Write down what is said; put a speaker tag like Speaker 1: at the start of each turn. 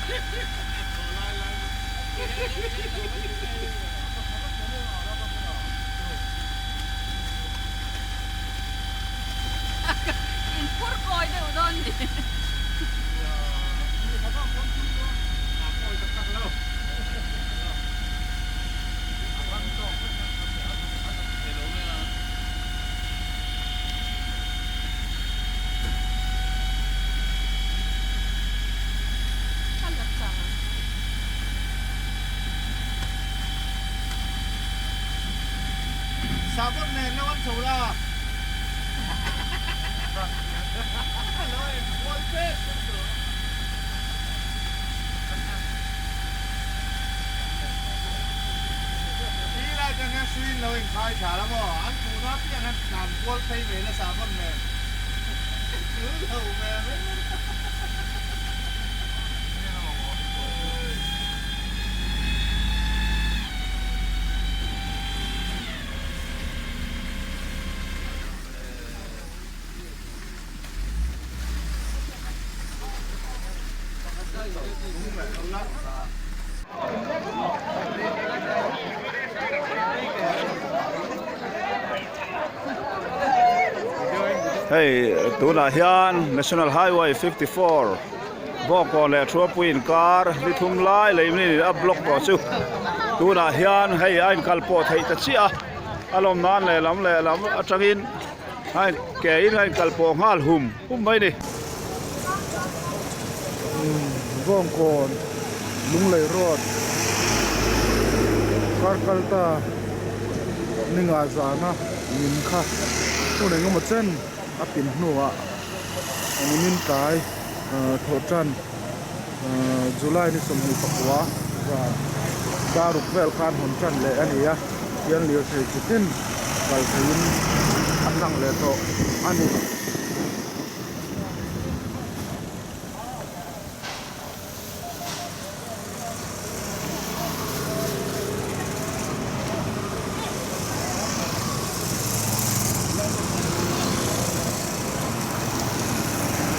Speaker 1: In phur kawi deuh dawn ni.
Speaker 2: Sabawt nen lo an chho la. Lo en kual pek Ti lai chuan hian hruiin lo inkhai tha la maw? An puhna apiang hian tlan kual phei ve nasa pawn nen tul lo ve mai mai.
Speaker 3: Hei tunah hian National Highway 54 Bawngkawn leh Thuapui inkar ni thum lai lei min a block tawh chu tunah hian hei a inkal pawh theih ta chiah a a lawm nan lehlam lehlam atangin a in ke in a inkal pawh nghal hum hum mai a ni.
Speaker 4: Bawngkawn Lunglei Road kar kal ta ninga zana min kha hun engemaw chen a pin hnuah nimin tlai thawh tan July ni 29 zan daruk vel khan hawn tan leh a ni a hian lirthei chitin kal theiin a tlang leh tawh a ni.